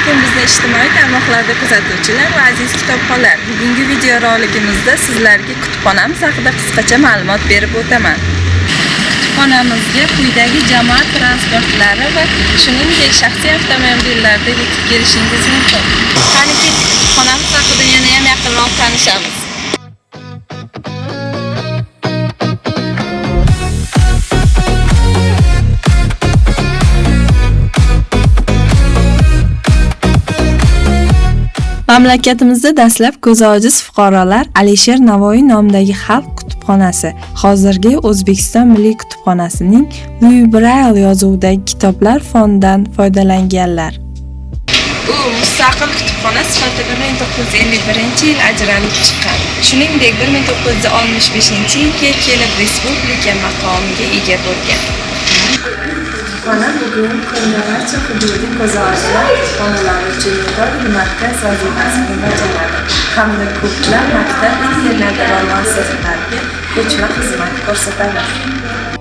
Alaykum bizni ijtimoiy tarmoqlarda kuzatuvchilar va aziz kitobxonlar. Bugungi videorolikimizda sizlarga kutubxonamiz haqida qisqacha ma'lumot berib o'taman. Kutubxonamizga quyidagi jamoat transportlari va shuningdek shaxsiy avtomobillarda yetib kelishingiz mumkin. Qani ketdik, kutubxonamiz haqida yana ham yaqinroq tanishamiz. Mamlakatimizda dastlab ko'zi ojiz fuqarolar Alisher Navoiy nomidagi Xalq kutubxonasi, hozirgi O'zbekiston Milliy kutubxonasining Louis Braille yozuvidagi kitoblar fondidan foydalanganlar. U mustaqil kutubxona sifatida 1951-yil ajralib chiqqan. Shuningdek, 1965-yilga kelib respublika maqomiga ega bo'lgan. Kutubxona bugungi kunda barcha hududiy ko'zi ojizlar kutubxonalari uchun metodik markaz vazifasini bajaradi hamda ko'plab maktab, internat va muassasalarga ko'chma xizmat ko'rsatadi.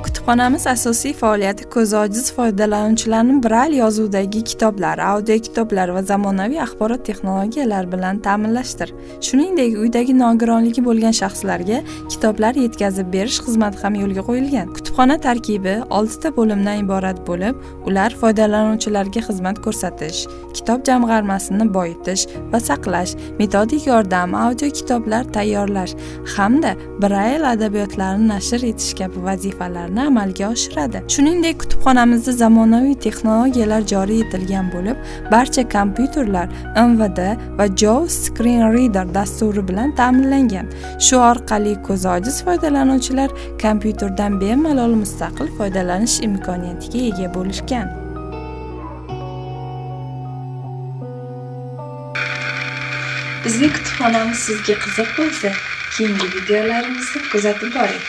Kutubxonamiz asosiy faoliyati ko'zi ojiz foydalanuvchilarni Brayl yozuvidagi kitoblar, audio kitoblar va zamonaviy axborot texnologiyalari bilan ta'minlashdir. Shuningdek, uydagi nogironligi bo'lgan shaxslarga kitoblar yetkazib berish xizmati ham yo'lga qo'yilgan. Kutubxona tarkibi 6 ta bo'limdan iborat bo'lib, ular foydalanuvchilarga xizmat ko'rsatish, kitob jamg'armasini boyitish va saqlash, metodik yordam, audio kitoblar tayyorlash hamda Brayl adabiyotlarini nashr etish kabi vazifalarni amalga oshiradi. Shuningdek, kutubxonamizda zamonaviy texnologiyalar joriy etilgan bo'lib, barcha kompyuterlar NVDA va JAWS Screen Reader dasturi bilan ta'minlangan. Shu orqali ko'zi ojiz foydalanuvchilar kompyuterdan bemalol mustaqil foydalanish imkoniyatiga ega bo'lishgan. Bizning kutubxonamiz sizga qiziq bo'lsa, keyingi videolarimizni kuzatib boring.